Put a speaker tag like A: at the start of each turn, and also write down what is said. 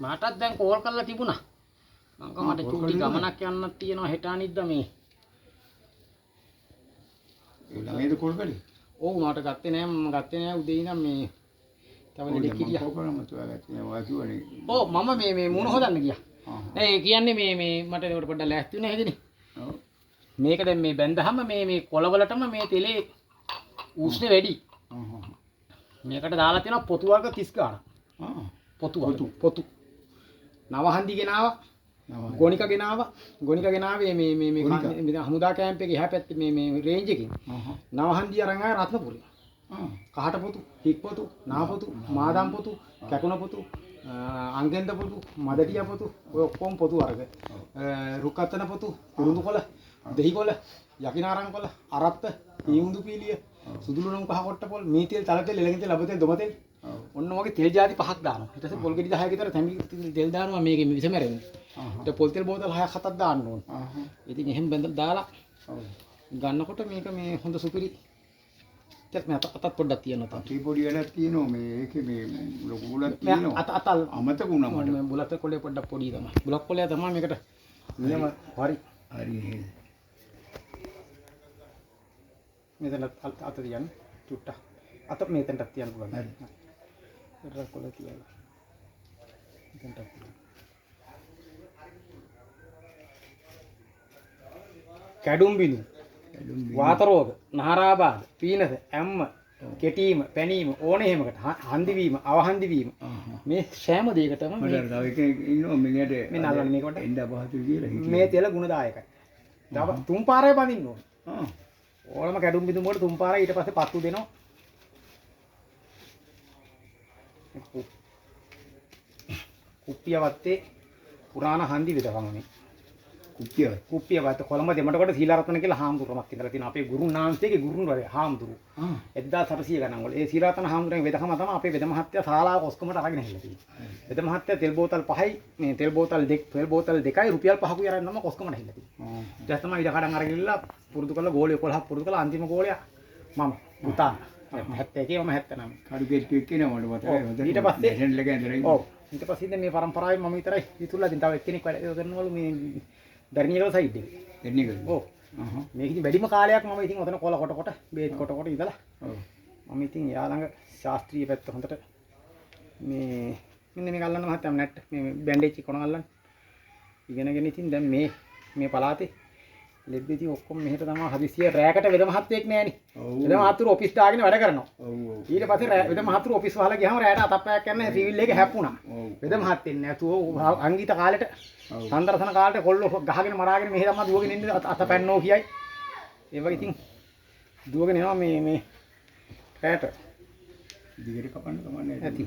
A: මටත් දැන් කෝල් කරලා තිබුණා. මං කිව්වා මට චූටි ගමනක් යන්නත් තියෙනවා හෙට අනිද්දා මේ.
B: ඒ ළමයිද කෝල් කළේ?
A: ඔව් මට ගත්තේ නෑ, මම ගත්තේ නෑ උදේ ඉඳන් මේ තව ලෙඩෙක් හිටියා.
B: කෝල් කරා මට ඔයා ගත්තේ නෑ, ඔයා කිව්වනේ.
A: ඔව් මම මේ මේ මූණ හොදන්න ගියා. නෑ ඒ කියන්නේ මේ මේ මට ඒකට පොඩ්ඩක් ලෑස්ති වුණා හැදෙනේ.
B: ඔව්.
A: මේක දැන් මේ බැන්දහම මේ මේ කොළවලටම මේ තෙලේ උෂ්ණ වැඩි. මේකට දාලා තියෙනවා පොතු වර්ග 30 ගාණක්. පොතු වර්ග. පොතු. නවහන්දි ගෙනාවා. ගෝනික ගෙනාවා. ගෝනික ගෙනාවේ මේ මේ මේ හමුදා කැම්ප් එකේ එහා පැත්තේ මේ මේ රේන්ජ් එකකින්. නවහන්දි අරන් ආවේ රත්නපුරේ. කහට පොතු, හික් පොතු, නා පොතු, මාදම් පොතු, කැකුණ පොතු, අංගෙන්ද පොතු, මදටියා පොතු, ඔය ඔක්කොම පොතු වර්ග. රුක්කත්තන පොතු, කුරුඳු කොළ, දෙහි කොළ, යකිනාරං කොළ, අරත්ත, පීඋඳු පීලිය, සුදුලුණු කහ කොට්ට පොල්, මී තෙල්, තල තෙල්, එළකින් තෙල්, ලබ තෙල්, දොම තෙල්. ඔන්න ඔයගේ තෙල් ජාති පහක් දානවා. ඊට පස්සේ පොල් ගෙඩි 10ක විතර තැඹි තෙල් දානවා මේකේ විස මැරෙන්න. ඊට පොල් තෙල් බෝතල් 6ක් 7ක් දාන්න ඕන. ඉතින් එහෙම බැඳලා දාලා ගන්නකොට මේක මේ හොඳ සුපිරි ටිකක් මේ අතත් පොඩ්ඩක් තියෙනවා තාම.
B: අතේ පොඩි වැඩක් තියෙනවා මේ ඒකේ මේ ලොකු බුලත් තියෙනවා.
A: අත අතල්
B: අමතක වුණා මට.
A: මේ බුලත් කොලේ පොඩ්ඩක් පොඩි තමයි. බුලත් කොලේ තමයි මේකට නියම හරි.
B: හරි නේද?
A: මෙතන අත තියන්න චුට්ටක්. අත මෙතනටත් තියන්න පුළුවන්.
B: හරි.
A: එතන කොල තියලා. මෙතනටත් තියන්න. කැඩුම් බිඳු, වාත රෝග, නහරාබාධ, පීනස, ඇම්ම, කෙටීම, පැනීම ඕන එහෙමකට හන්දි වීම, අවහන්දි වීම මේ සෑම දෙයකටම
B: මට අර තව එකෙක් ඉන්නවා මිනිහට
A: මෙන්න අල්ලන්න මේක පොඩ්ඩක්.
B: එන්න අපහසුයි කියලා හිටියා.
A: මේ තෙල ගුණදායකයි. තව තුන් පාරයි බඳින්න ඕනේ. ඕනම කැඩුම් බිඳුම් වලට තුන් පාරයි ඊට පස්සේ පත්තු දෙනවා. කුප්පිය වත්තේ පුරාණ හන්දි වෙදකම මේ.
B: කුප්පිය
A: කුප්පිය වත්ත කොළඹ දෙමටකොට සීලාරත්න කියලා හාමුදුරුවමක් ඉඳලා තියෙනවා. අපේ ගුරුන් වහන්සේගේ ගුරුන්වරයා හාමුදුරුවෝ. 1800 ගණන් වල. ඒ සීලාරත්න හාමුදුරුවන්ගේ වෙදකම තමයි අපේ වෙද මහත්තයා ශාලාව කොස්කමට අරගෙන ඇවිල්ලා තියෙන්නේ. වෙද මහත්තයා තෙල් බෝතල් 5යි මේ තෙල් බෝතල් දෙක තෙල් බෝතල් 2යි රුපියල් 5කුයි අරන් තමයි කොස්කමට ඇවිල්ලා තියෙන්නේ. ඊට පස්සේ තමයි ඉඩ කඩන් අරගෙන ඉල්ලලා පුරුදු කරලා ගෝලිය 11ක් පුරුදු කරලා අන්තිම ගෝලයා මම පුතා 71 මම 79.
B: කඩු කෙට්ටු එක්කෙනා මට මතකයි හොඳට.
A: ඊට පස්සේ
B: නැෂනල් එකේ ඉඳලා ඉන්නේ.
A: ඔව්. ඊට පස්සේ ඉතින් මේ පරම්පරාවේ මම විතරයි ඉතුරුලා ඉතින් තව එක්කෙනෙක් වැඩ කරනවලු මේ දරණියගල සයිඩ් එකේ.
B: දරණියගල.
A: ඔව්. මේක ඉතින් වැඩිම කාලයක් මම ඉතින් ඔතන කොල කොට කොට බේත් කොට කොට ඉඳලා.
B: ඔව්.
A: මම ඉතින් එයා ළඟ ශාස්ත්‍රීය පැත්ත හොඳට මේ මෙන්න මේක අල්ලන්න මහත්තයා නැට් මේ බැන්ඩේජ් එක කොන අල්ලන්න. ඉගෙනගෙන ඉතින් දැන් මේ මේ පළාතේ ලෙබ්බ ඉතින් ඔක්කොම මෙහෙට තමයි හදිසිය රෑකට වෙද මහත්තයෙක් නෑනේ. වෙද මහත්තුරු ඔෆිස් දාගෙන වැඩ කරනවා. ඊට පස්සේ රෑ වෙද මහත්තුරු ඔෆිස් වහලා ගියාම රෑට අතප්පයක් යන සිවිල් එක හැප්පුණා. වෙද මහත්තයෙක් නෑ. අංගීත කාලෙට සන්දරසන කාලෙට කොල්ලෝ ගහගෙන මරාගෙන මෙහෙ තමයි දුවගෙන ඉන්නේ අත පැන්නෝ කියයි. ඒ වගේ ඉතින් දුවගෙන එනවා මේ මේ රෑට.
B: දිගට කපන්න කමන්නේ
A: ඇති.